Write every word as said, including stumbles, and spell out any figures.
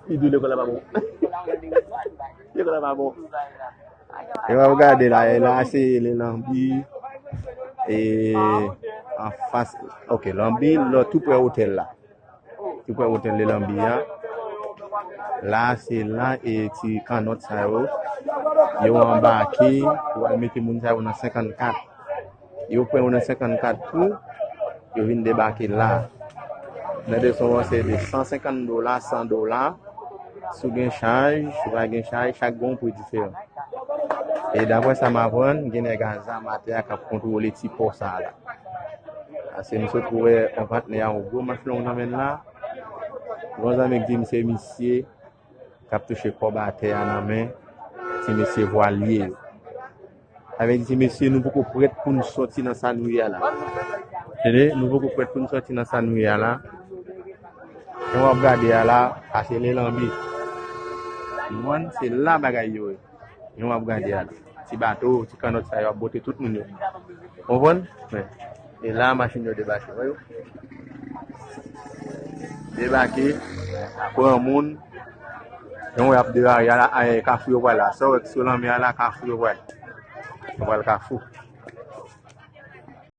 Li di lekòl la pa bon. Lekòl la pa bon. E w ap gade la, e la se le lanbi. E anfas, ok, lanbi lò tou prè otèl la. Tou prè otèl le lanbi a. La se la e ti kannòt sa yo. Yo anbake pou al mete moun sa yo nan senkannkat. Yo pran yo nan senkannkat kou, yo vin debake la. Nan de son se de san senkant dola, san dola. Si w gen chaj, si w pa gen chaj, chak gen yon pri diferan. E daprè sa m aprann, gen nèg a zam atè a k ap kontwole ti pò sa a la. Paske m sot wè yon patnè a yon gwo manch long nan men l la. Yon zanmi k di m se misye k ap touche kòb atè a nan men ti mesye vwalye yo. Sa vle di, ti mesye, nou poko prèt pou n sòti nan sa nou ye a la. Tande, nou poko prèt pou n sòti nan sa nou ye a la. Jan w ap gade a la, a se le lanbi. Ou konprann? Se la bagay yo ye. Jan w ap gade a la. Ti bato, ti kannòt sa yo ap bote tout moun yo. Konprann? Men, e la machin yo debake, wè yo. Debake, pran moun. Jan w ap debake a la, a, Kafou yo pral la. Sa w wè ki sou lanmè a la, Kafou yo pral. Yo pral Kafou.